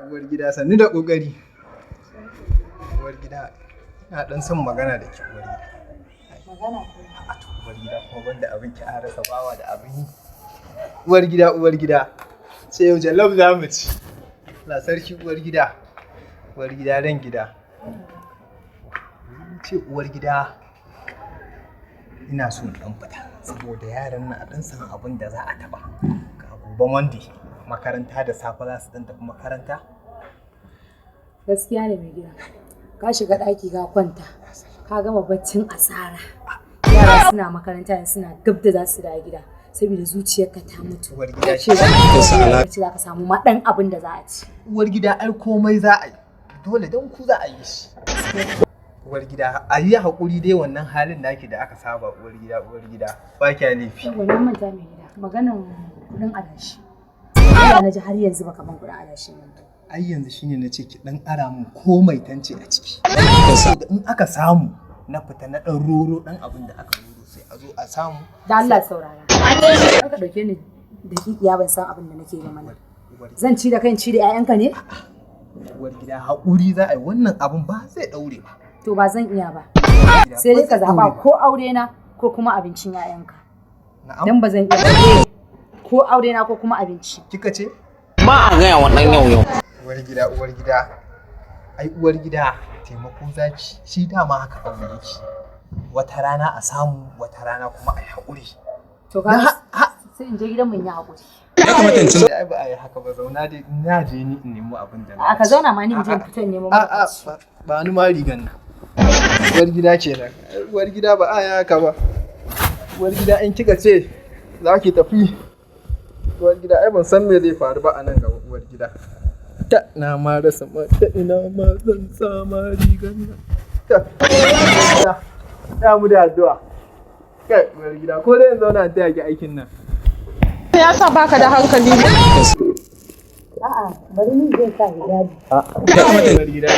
Uwar gida, sannu da kokari. Uwar gida, ina dan son magana da ke, uwar gida. Magana kuma? A to, uwar gida, kuma banda abin ki a rasa bawa da abin yi. Uwar gida, uwar gida. Sai yau jallab za mu ci. Allah sarki, uwar gida. Uwar gida, ran gida. Ce, uwar gida, ina so in dan fita saboda yaran na dan san abin da za a taba. Ga gobe Monday, makaranta da safe za su dan tafi makaranta. Gaskiya ne, mai gida. Ka shiga ɗaki ka kwanta. Ka gama baccin asara. Yara suna makaranta yanzu, suna gab da za su dawo gida. Saboda zuciyarka ta mutu. Uwar gida, Ce za ka samu ma ɗan abin da za a ci. Uwar gida, ai komai za a yi. Dole don ku za a yi shi. Uwar gida, a yi haƙuri dai, wannan halin naki da aka saba, uwar gida, uwar gida. Ba kya laifi. Yawwa, na manta, mai gida. Maganan kuɗin adashi. Allah, na ji har yanzu baka ban kuɗin adashin nan ba. Ai yanzu shine na ce ki dan ara min komai tance a ciki. Saboda in aka samu na fita na dan roro, dan abin da aka roro, sai a zo a samu. Da Allah saurara. Kar ka ɗauke ni daƙiƙiya, ban san abin da nake yi mana. Uwar Zan ci da kan ci da 'ya'yanka ne? Uwar gida, haƙuri za a yi, wannan abin ba zai daure ba. To, ba zan iya ba. Uwar gida, Sai dai ba ka zai zaɓa daure ba. ko aure na ko kuma abincin 'ya'yanka. Na'am. Dan ba zan iya ba. Ko aure na ko kuma abinci. Kika ce? Ba a gaya wa ɗan yau yau. Uwar gida, uwar gida. Ai uwar gida, taimako zaki. Shi dama haka aure yake. Wata rana a samu, wata rana kuma a yi haƙuri. To, Na ka ha sai in je gidan mun yi haƙuri. Ya kamata in ci Ai ba a yi haka ba, zauna dai, na je ni in nemi abin da na A ka ci. zauna ma, ni in je in fita in nemo A maka a ci. Ba ni ma rigan nan. Uwar gida kenan. Ai, uwar gida, ba a yi haka ba. Uwar gida, in kika ce za ki tafi, uwar gida, ai ban san me zai faru ba a nan gaba, uwar gida. Ta na ma rasa ma ta ina ma zan sama rigan nan. Ta ta mu da addu'a. Kai, uwar gida, ko dai in zauna in taya ki aikin nan. Me yasa baka da hankali? A'a, bari ni zai sa hijabi. Uwar gida.